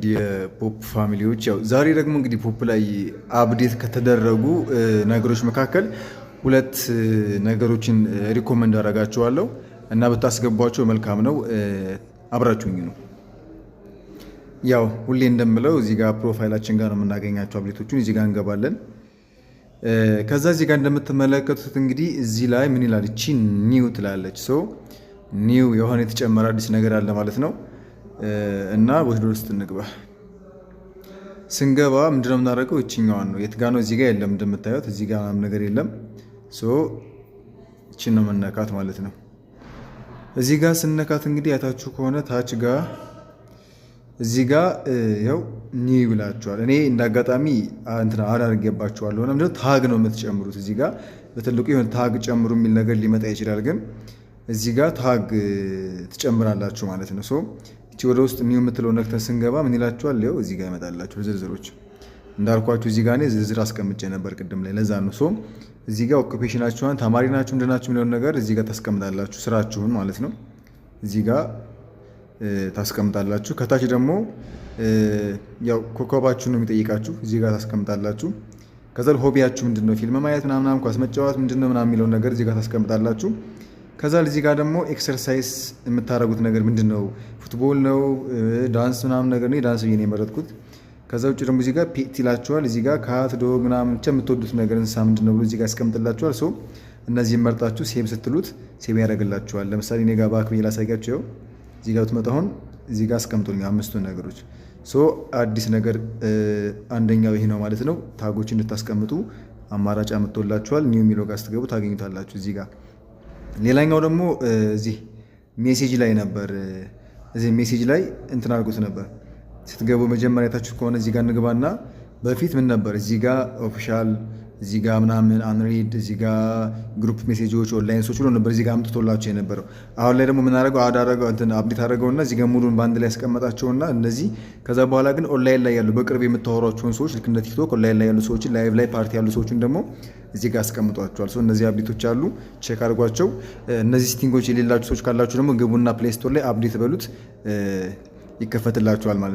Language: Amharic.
ውድ የፖፕ family ዎች፣ ያው ዛሬ ደግሞ እንግዲህ ፖፕ ላይ update ከተደረጉ ነገሮች መካከል ሁለት ነገሮችን recommend አደርጋችኋለሁ እና ብታስገቧቸው መልካም ነው። አብራችሁኝ ነው። ያው ሁሌ እንደምለው እዚህ ጋር profile ኣችን ጋር ነው የምናገኛቸው update ኦቹን። እዚህ ጋር እንገባለን። ከዛ እዚህ ጋር እንደምትመለከቱት እንግዲህ እዚህ ላይ ምን ይላል? እቺ new ትላለች። So new የሆነ የተጨመረ አዲስ ነገር አለ ማለት ነው። እና ወደ ውስጥ እንግባ። ስንገባ ምንድነው የምናደርገው? እችኛዋን ነው። የት ጋ ነው? እዚህ ጋር የለም፣ እንደምታዩት እዚህ ጋር ምናምን ነገር የለም። So እችን ነው መነካት ማለት ነው። እዚህ ጋር ስነካት እንግዲህ ያታችሁ ከሆነ ታች ጋር እዚህ ጋር ያው new ይላችኋል። እኔ እንደ አጋጣሚ እንትን አላደርጌባችኋለሁ። ምንድነው tag ነው የምትጨምሩት። እዚህ ጋር በትልቁ የሆነ tag ጨምሩ የሚል ነገር ሊመጣ ይችላል። ግን እዚህ ጋር tag ትጨምራላችሁ ማለት ነው። So እቺ ወደ ውስጥ new የምትለው ነክተን ስንገባ ምን ይላችኋል? ይኸው እዚህ ጋር ይመጣላችሁ ዝርዝሮች። እንዳልኳችሁ እዚህ ጋር እኔ ዝርዝር አስቀምጬ ነበር ቅድም ላይ፣ ለዛ ነው። So እዚህ ጋር occupation ኣችሁን፣ ተማሪ ናችሁ፣ ምንድናችሁ የሚለውን ነገር እዚህ ጋር ታስቀምጣላችሁ፣ ስራችሁን ማለት ነው። እዚህ ጋር ታስቀምጣላችሁ። ከታች ደግሞ ያው ኮከባችሁን ነው የሚጠይቃችሁ፣ እዚህ ጋር ታስቀምጣላችሁ። ከዛ hobby ያችሁ ምንድን ነው፣ ፊልም ማየት ምናምን፣ ኳስ መጫወት ምንድን ነው ምናምን የሚለውን ነገር እዚህ ጋር ታስቀምጣላችሁ። ከዛ እዚህ ጋር ደግሞ exercise የምታደርጉት ነገር ምንድን ነው፣ football ነው፣ dance ምናምን ነገር ነው። Dance ብዬ ነው የመረጥኩት። ከዛ ውጭ ደግሞ እዚህ ጋር pet ይላችኋል። እዚህ ጋር cat፣ dog ምናምን ብቻ የምትወዱት ነገር እንስሳ ምንድን ነው ብሎ እዚህ ጋር ያስቀምጥላችኋል። So እነዚህን መርጣችሁ save ስትሉት save ያደርግላችኋል። ለምሳሌ እኔ ጋር back ብዬ ላሳያችሁ። እዚህ ጋር ብትመጣ አሁን እዚህ ጋር አስቀምጦልኛል አምስቱን ነገሮች። So አዲስ ነገር አንደኛው ይሄ ነው ማለት ነው። Tag ኦች እንድታስቀምጡ አማራጭ አምጥቶላችኋል። New የሚለው ጋር ስትገቡ ታገኙታላችሁ እዚህ ጋር። ሌላኛው ደግሞ እዚህ message ላይ ነበር። እዚህ message ላይ እንትን አድርጎት ነበር። ስትገቡ መጀመሪያ ታችሁ ከሆነ እዚህ ጋር እንግባና በፊት ምን ነበር? እዚህ ጋር official፣ እዚህ ጋር ምናምን unread፣ እዚህ ጋር group message ኦች፣ ኦንላይን ሰዎች ብሎ ነበር እዚህ ጋር አምጥቶላቸው የነበረው። አሁን ላይ ደግሞ ምን አደረገው? Add አደረገው፣ እንትን update አደረገውና እዚህ ጋር ሙሉን በአንድ ላይ ያስቀመጣቸውና እነዚህ ከዛ በኋላ ግን ኦንላይን ላይ ያሉ በቅርብ የምታወሯቸውን ሰዎች፣ ልክ እንደ ቲክቶክ ኦንላይን ላይ ያሉ ሰዎችን፣ live ላይ ፓርቲ ያሉ ሰዎችን ደግሞ እዚህ ጋር አስቀምጧቸዋል። So እነዚህ update ኦች አሉ፣ check አድርጓቸው። እነዚህ setting ኦች የሌላችሁ ሰዎች ካላችሁ ደግሞ ግቡና Play Store ላይ update በሉት፣ ይከፈትላችኋል ማለት ነው።